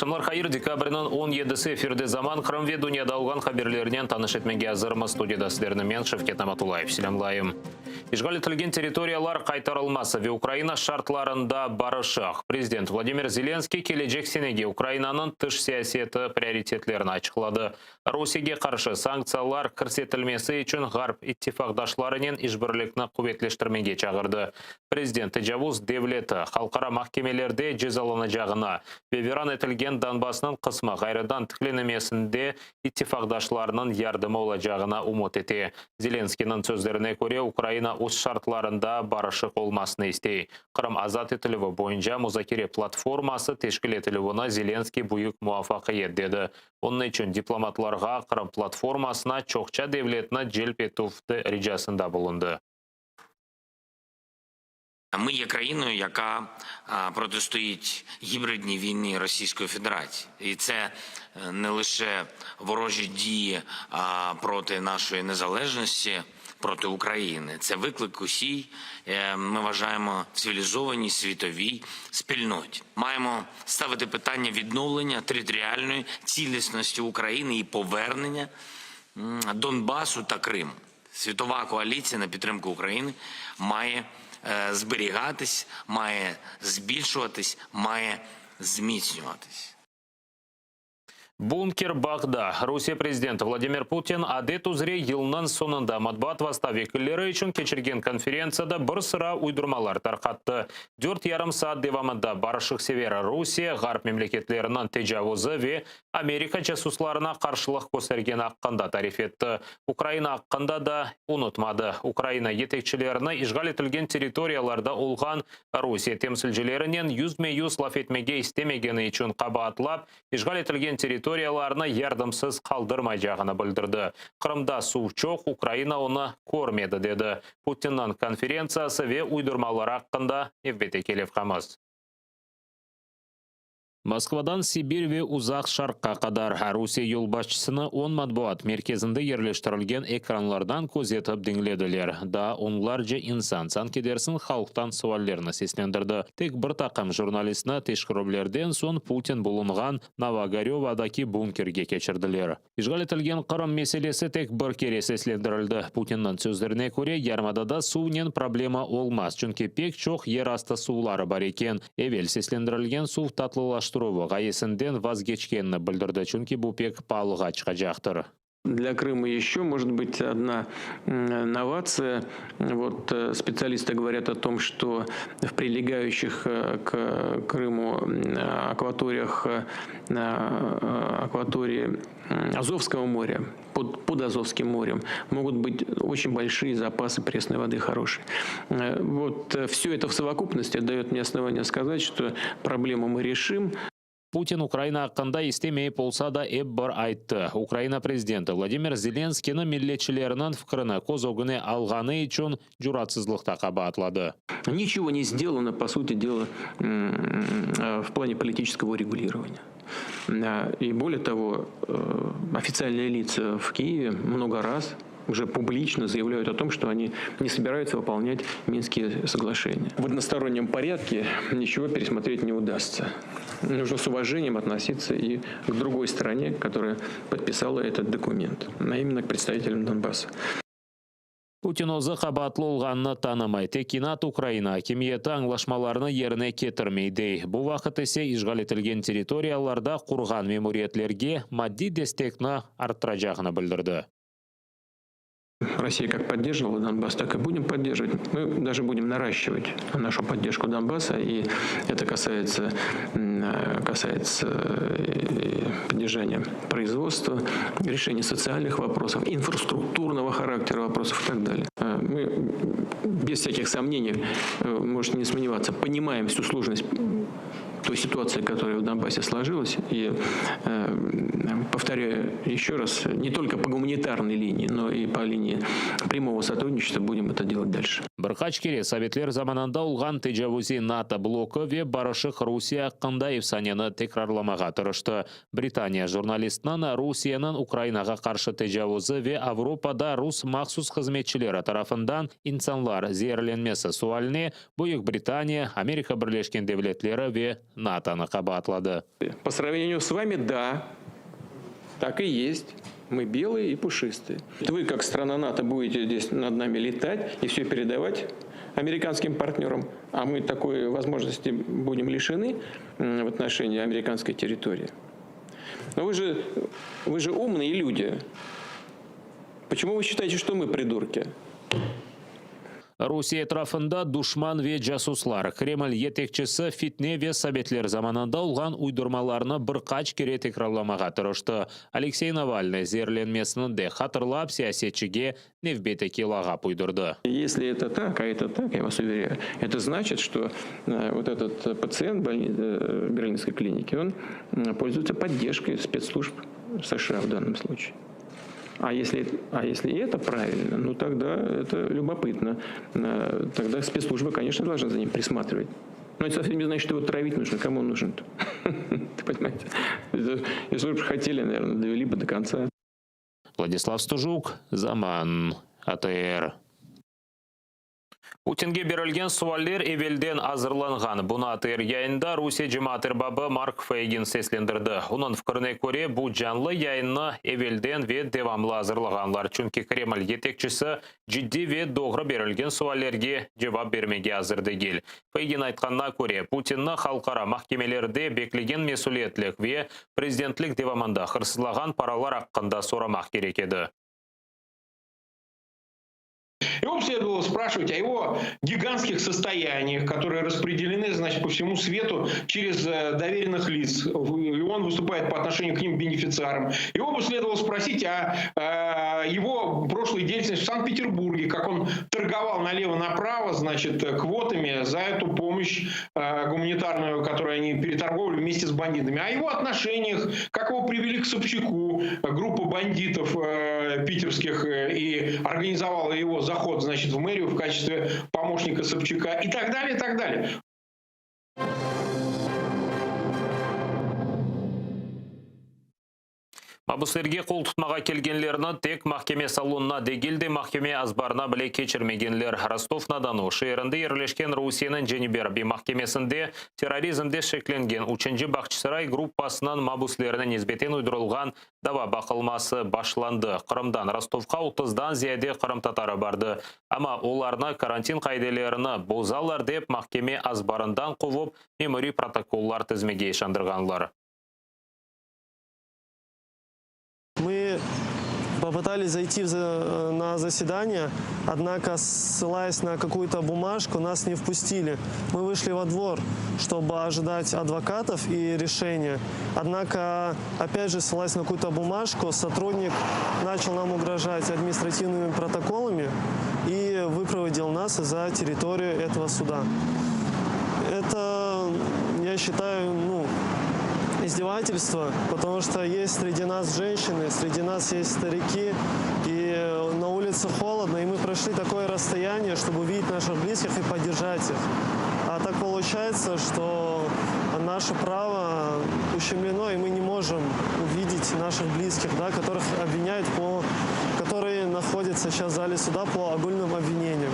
Aqşamlar hayır, dekabrniñ 17-si efirde Zaman Qırım ve dünyada olğan haberlernen tanış etmege azırmız. Studiyada sizlerni men, Şevket Namatullayev, selâmlayım. İşğal etilgen territoriyalar qaytarılması ve Ukraina şartlarında barışıq. Prezident Vladimir Zelenskiy kelecek senege Ukrainanıñ tış siyaseti prioritetlerini açıqladı. Rusiyege qarşı sanktsiyalar kirsetilmesi içün Ğarp ittifaqdaşlarınen işbirlikni quvetleştirmege çağırdı. Prezident tecavuz devleti halqara mahkemelerde cezalanacağına ve viran etilgen Donbassnıñ qısmı ğayrıdan tiklenmesinde ittifaqdaşlarınıñ yardımı olacağına ümüt ete. Zelenskıynıñ sözlerine köre, Ukraina öz şartlarında barışıq olmasını istey. Qırım azat etilüvi boyunca muzakere platforması teşkil etilüvini Zelenskıy büyük muvafaqiyet dedi. Onıñ içün diplomatlarğa Qırım platformasına çoqça devletni celp etüv ricasında bulundı. Ми є країною, яка протистоїть гібридній війні Російської Федерації, і це не лише ворожі дії проти нашої незалежності, проти України. Це виклик усій, ми вважаємо, цивілізованій світовій спільноті. Маємо ставити питання відновлення територіальної цілісності України і повернення Донбасу та Криму. Світова коаліція на підтримку України має зберігатись, має збільшуватись, має зміцнюватись. Бункер bağda. Rusiye prezidenti Vladimir Putin adet üzre yılnıñ soñunda matbuat vasta vekilleri içün keçirgen konferentsiyada bir sıra uydurmalar tarqattı. 4,5 saat devamında barışıqsever Rusiye, Ğarp memleketleriniñ tecavuzı ve Amerika casuslarına qarşılıq köstergeni aqqında tarif etti. Ukraina aqqında da unutmadı. Ukraina yetekçilerini işğal etilgen territoriyalarda olğan Rusiye temsilcilerinen yüzme-yüz laf etmege istemegeni içün qabaatlap, işğal etilgen territoriyalarnı yardımsız qaldırmaycağını bildirdi. Qırımda suv çoq, Ukraina onı körmedi, dedi. Putinniñ konferentsiyası ve uydurmaları aqqında nevbetteki levhamız. Moskvadan Sibir ve Uzaq Şarqqa qadar Rusiye yolbaşçısını 10 matbuat merkezinde yerleştirilgen ekranlardan közetip diñlediler. Daa onlarca insan sanki dersiñ halqtan suallerni seslendirdi. Tek bir taqım jurnalistni teşkerüvlerden soñ Putin bulunğan Novo-Ogarövadaki bunkerge keçirdiler. İşğal etilgen Qırım meselesi tek bir kere seslendirildi. Putinniñ sözlerine köre, yarımadada suvnen problema olmaz, çünki pek çoq yerastı suvları bar eken. Evel seslendirilgen suv tatlılaştıruvı ğayesinden vazgeçkenini bildirdi, çünki bu pek paalığa çıqacaqtır. Для Крыма еще может быть одна новация. Вот специалисты говорят о том, что в прилегающих к Крыму акваториях, акватории Азовского моря, под Азовским морем, могут быть очень большие запасы пресной воды хорошие. Вот все это в совокупности дает мне основание сказать, что проблему мы решим. Putin Ukraina aqqında istemeyip olsa da ep bir ayttı. Ukraina prezidenti Vladimir Zelenskiyni milletçileriniñ fikrini köz ögüne alğanı içün cüratsızlıqta qabaatladı. Ничего не сделано, по сути дела, в плане политического урегулирования. И более того, официальные лица в Киеве много раз уже публично заявляют о том, что они не собираются выполнять Минские соглашения. В одностороннем порядке ничего пересмотреть не удастся. Нужно с уважением относиться и к другой стороне, которая подписала этот документ, а именно к представителям Донбасса. Putin özü qabaatlı olğanını tanımay. Tek inat Ukraina akimiyeti añlaşmalarnı yerine ketirmey dey. Bu vaqıt ise işğal etilgen territoriyalarda qurğan memuriyetlerge maddiy destekni arttıracağını bildirdi. Россия как поддерживала Донбасс, так и будем поддерживать. Мы даже будем наращивать нашу поддержку Донбасса, и это касается поддержания производства, решения социальных вопросов, инфраструктурного характера вопросов и так далее. Мы без всяких сомнений, можете не сомневаться, понимаем всю сложность той ситуации, которая в Донбассе сложилась. И, повторяю еще раз, не только по гуманитарной линии, но и по линии прямого сотрудничества будем это делать дальше. Bir qaç kere sovetler zamanında olğan tecavuziy NATO bloku ve barışıq Rusiye aqqında efsaneni tekrarlamağa tırıştı. Britaniya jurnalistiniñ Rusiyeniñ Ukrainağa qarşı tecavuzı ve Avropada rus mahsus hızmetçileri tarafından insanlar zeerlenmesi sualine Büyük Britaniya, Amerika Birleşken Devletleri ve NATOnı qabaatladı. По сравнению с вами, да, так и есть. Мы белые и пушистые. Вы, как страна НАТО, будете здесь над нами летать и все передавать американским партнерам, а мы такой возможности будем лишены в отношении американской территории. Но вы же умные люди. Почему вы считаете, что мы придурки? Rusiye etrafında duşman ve casuslar. Kreml yetekçisi fitne ve sovetler zamanında olğan uydurmalarnı bir qaç kere tekrarlamağa tırıştı. Aleksey Navalnıy zeerlenmesini de hatırlap, siyasetçige nevbetteki lağap uydurdı. Если это так, а это так, я вас уверяю, это значит, что вот этот пациент берлинской клиники, он пользуется поддержкой спецслужб США в данном случае. А если это правильно, ну тогда это любопытно. Тогда спецслужбы, конечно, должны за ним присматривать. Но это совсем не значит, что его травить нужно. Кому он нужен-то? Ты понимаете? Если бы хотели, наверное, довели бы до конца. Владислав Стужук, Заман, АТР. Putinge berilgen sualler evelden azırlanğan. Bunı ATR yayında Rusiye cemaat erbabı Mark Feygin seslendirdi. Onıñ fikrine köre, bu canlı yayınnı evelden ve devamlı azırlağanlar. Çünki Kreml yetekçisi ciddiy ve doğru berilgen suallerge cevap bermege azır degil. Feygin aytqanına köre, Putinni halqara mahkemelerde beklegen mesüliyetlik ve prezidentlik devamında hırsızlağan paralar aqqında soramaq kerek edi. Его бы следовало спрашивать о его гигантских состояниях, которые распределены, значит, по всему свету через доверенных лиц. И он выступает по отношению к ним бенефициаром. Его бы следовало спросить о его прошлой деятельности в Санкт-Петербурге, как он торговал налево-направо, значит, квотами за эту помощь гуманитарную, которую они переторговали вместе с бандитами. О его отношениях, как его привели к Собчаку, группа бандитов питерских, и организовала его заход, значит, в мэрию в качестве помощника Собчака и так далее, и так далее. Mabüslerge qol tutmağa kelgenlerni tek mahkeme salonına degil de mahkeme azbarına bile keçirmegenler. Rostov-na-Donu şeerinde yerleşken Rusiyeniñ Cenübiy arbiy mahkemesinde terrorizmde şeklengen üçünci Bağçasaray gruppasınıñ mabüslerine nisbeten uydurılğan dava baqılması başlandı. Qırımdan Rostovqa 30-dan ziyade qırımtatarı bardı. Amma olarnı karantin qaidelerini bozalar dep mahkeme azbarından quvıp memuriy protokollar tizmege işandırğanlar. Мы попытались зайти на заседание, однако, ссылаясь на какую-то бумажку, нас не впустили. Мы вышли во двор, чтобы ожидать адвокатов и решения. Однако, опять же, ссылаясь на какую-то бумажку, сотрудник начал нам угрожать административными протоколами и выпроводил нас за территорию этого суда. Это, я считаю, ну, издевательство, потому что есть среди нас женщины, среди нас есть старики, и на улице холодно, и мы прошли такое расстояние, чтобы увидеть наших близких и поддержать их. А так получается, что наше право ущемлено, и мы не можем увидеть наших близких, да, которых обвиняют по, которые находятся сейчас в зале суда по огульным обвинениям.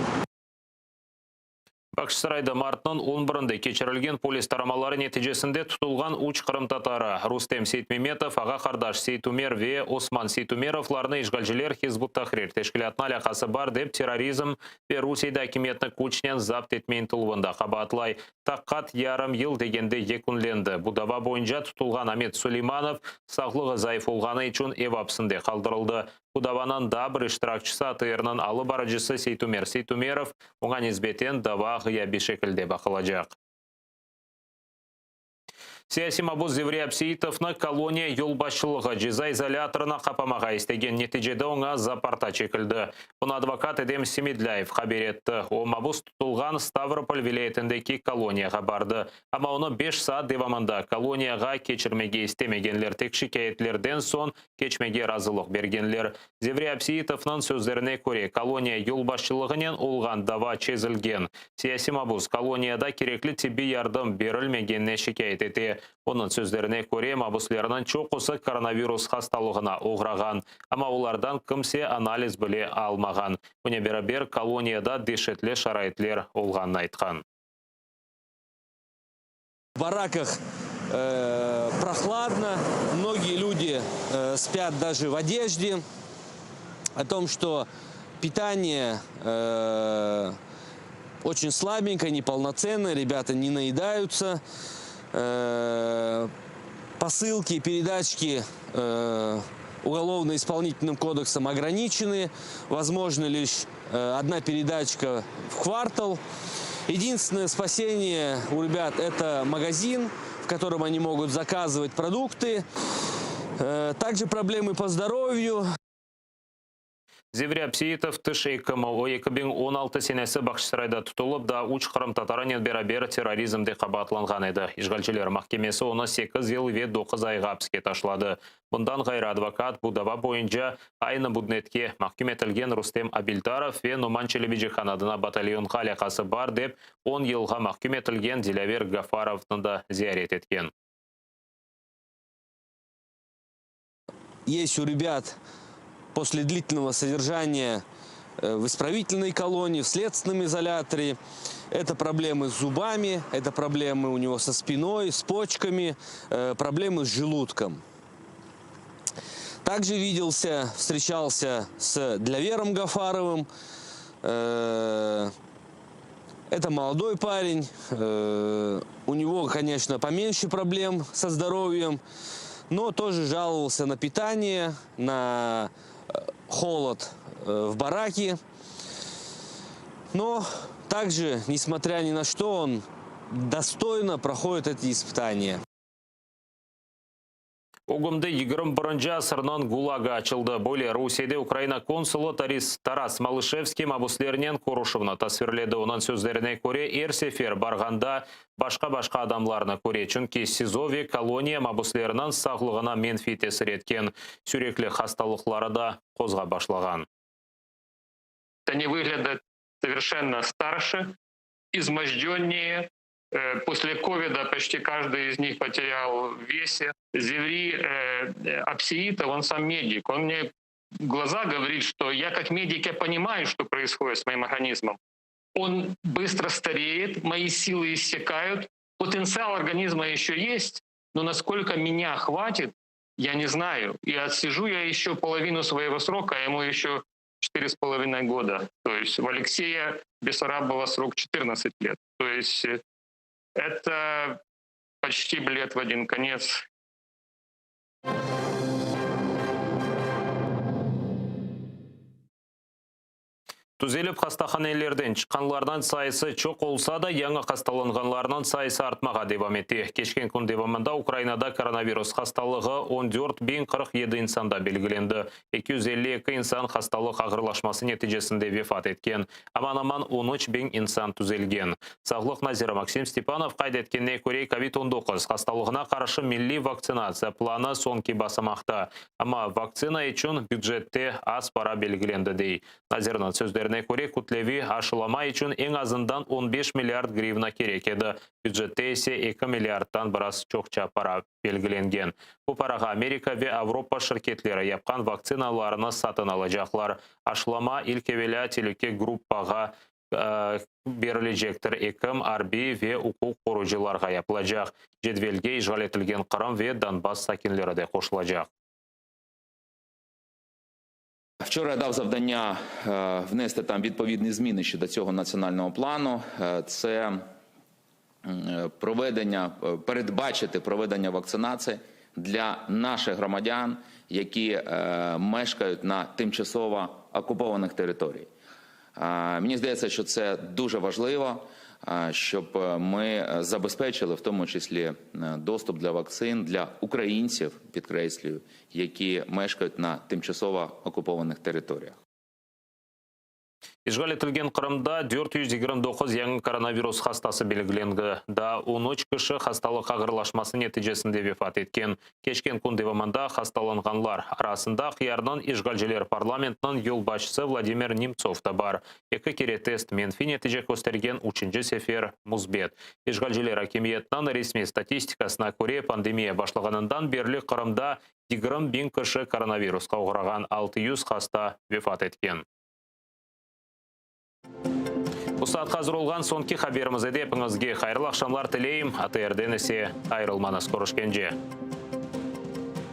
Bağçasarayda martnıñ 11-nde keçirilgen polis taramaları neticesinde tutulğan üç qırımtatarı Rustem Seytmemetov, ağa-qardaş Seytumer ve Osman Seytumerovlarnı işğalciler Hizb ut-Tahrir teşkilâtına alâqası bar dep terrorizm ve Rusiyede akimiyetni küçnen zapt etme ıntıluvında qabaatlay. Taqiqat yarım yıl degende yekünlendi. Bu dava boyunca tutulğan Amet Suleymanov sağlığı zayıf olğanı içün ev apsinde qaldırıldı. Bu davanıñ daa bir iştirakçisi ATRniñ alıp barıcısı Seytumer Seytumerov, oña nisbeten dava ğıyabiy şekilde baqılacaq. Siyasiy mabus Zevri Abseitovnı koloniya yolbaşçılığı ceza izolâtorına qapamağa istegen, neticede oña zaparta çekildi. Bunı advokat Edem Semedlâyev haber etti. O, mabus tutulğan Stavropol vilâyetindeki koloniyağa bardı. Amma onı beş saat devamında koloniyağa keçirmege istemegenler, tek şikâyetlerden soñ keçmege razılıq bergenler. Zevri Abseitovnıñ sözlerine köre, koloniya yolbaşçılığınen olğan dava çezilgen. Siyasiy mabus koloniyada kerekli tibbiy yardım berilmegenine şikâyet ete. Onıñ sözlerine köre, mabuslerniñ çoqusı koronavirus hastalığına oğrağan, amma olardan kimse analiz bile almağan. Bunen beraber, koloniyada deşetli şaraitler olğanını aytqan. V barakah prohladno, mnogiye люди spят даже в одежде, о том, что питание очень слабенькое, неполноценное, ребята не наедаются, посылки, передачки уголовно-исполнительным кодексом ограничены, возможно лишь одна передачка в квартал. Единственное спасение у ребят – это магазин, в котором они могут заказывать продукты. Также проблемы по здоровью. Zevri Abseitov tış ekimi, o 2016 senesi Bağçasarayda tutulıp, daa üç qırımtatarınen beraber terrorizmde qabaatlanğan edi. İşğalciler mahkemesi onı sekiz yıl ve doquz ayğa apiske taşladı. Bundan ğayrı, advokat bu dava boyunca aynı müddetke mahküm etilgen Rustem Abiltarov ve Noman Çelebicihan adına batalyonğa alâqası bar dep on yılğa mahküm etilgen Dilâver Gafarovnı da ziyaret etken. Есть у ребят после длительного содержания в исправительной колонии, в следственном изоляторе. Это проблемы с зубами, это проблемы у него со спиной, с почками, проблемы с желудком. Также виделся, встречался с Длявером Гафаровым. Это молодой парень. У него, конечно, поменьше проблем со здоровьем, но тоже жаловался на питание, на холод в бараке. Но также, несмотря ни на что, он достойно проходит эти испытания. Ögümde 21-nci asırnıñ GULAGı açıldı. Böyle Rusiyede Ukraina konsulı Taras Malışevskiy mabuslernen körüşüvni tasvirledi. Onıñ sözlerine köre, er sefer barğanda başqa-başqa adamlarnı köre, çünki SİZO ve koloniya mabusleriniñ sağlığına menfiy tesir etken, sürekli hastalıqları da qozğap başlağan. Они выглядят совершенно старше, изможденнее. После ковида почти каждый из них потерял в весе. Зеври Абсеитов, он сам медик, он мне в глаза говорит, что я как медик, я понимаю, что происходит с моим организмом. Он быстро стареет, мои силы иссякают, потенциал организма еще есть, но насколько меня хватит, я не знаю. И отсижу я еще половину своего срока, а ему еще четыре с половиной года. То есть у Алексея Бессарабова срок 14 лет. То есть это почти билет в один конец. Tüzelip hastahanelerden çıqqanlarnıñ sayısı çoq olsa da, yañı hastalanğanlarnıñ sayısı artmağa devam ete. Keçken kün devamında Ukrainada koronavirus hastalığı 14 047 insanda belgilendi. 252 insan hastalıq ağırlaşması neticesinde vefat etken. Aman-aman 13 biñ insan tüzelgen. Sağlıq naziri Maksim Stepanov qayd etkenine köre, COVID-19 hastalığına qarşı milliy vaktsinatsiya planı soñki basamaqta. Amma vaktsina içün bücette az para belgilendi, dey. Nazirniñ sözlerine köre, kütleviy aşılama içün eñ azından 15 milliard grivna kerek edi. Bücette ise 2 milliardtan biraz çoqça para belgilengen. Bu parağa Amerika ve Avropa şirketleri yapqan vaktsinalarnı satın alacaqlar. Aşılama ilk evelâ telüke gruppağa berilecektir. Ekim, arbiy ve uquq qoruyıcılarğa yapılacaq. Cedvelge işğal etilgen Qırım ve Donbass sakinleri de qoşulacaq. Вчора я дав завдання внести там відповідні зміни щодо цього національного плану. Це проведення, передбачити проведення вакцинації для наших громадян, які мешкають на тимчасово окупованих територіях. Мені здається, що це дуже важливо. щоб ми забезпечили в тому числі доступ для вакцин для українців, підкреслюю, які мешкають на тимчасово окупованих територіях. İşğal etilgen Qırımda 429 yañı koronavirus hastası belgilendi. Daa on üç kişi hastalıq ağırlaşması neticesinde vefat etken. Keçken kün devamında hastalanğanlar arasında Aqyarnıñ işğalciler parlamentiniñ yolbaşçısı Vladimir Nemtsov da bar. Eki kere test menfiy netice köstergen, üçünci sefer, müsbet. İşğalciler akimiyetiniñ resmiy statistikasına köre, pandemiya başlağanından berli Qırımda 20 biñ kişi koronavirusqa oğrağan, 600 hasta vefat etken. Bu saatqa azır olğan soñki haberimiz edi. Epiñizge hayırlı aqşamlar tileyim. ATRden ise ayırılmañız. Körüşkence.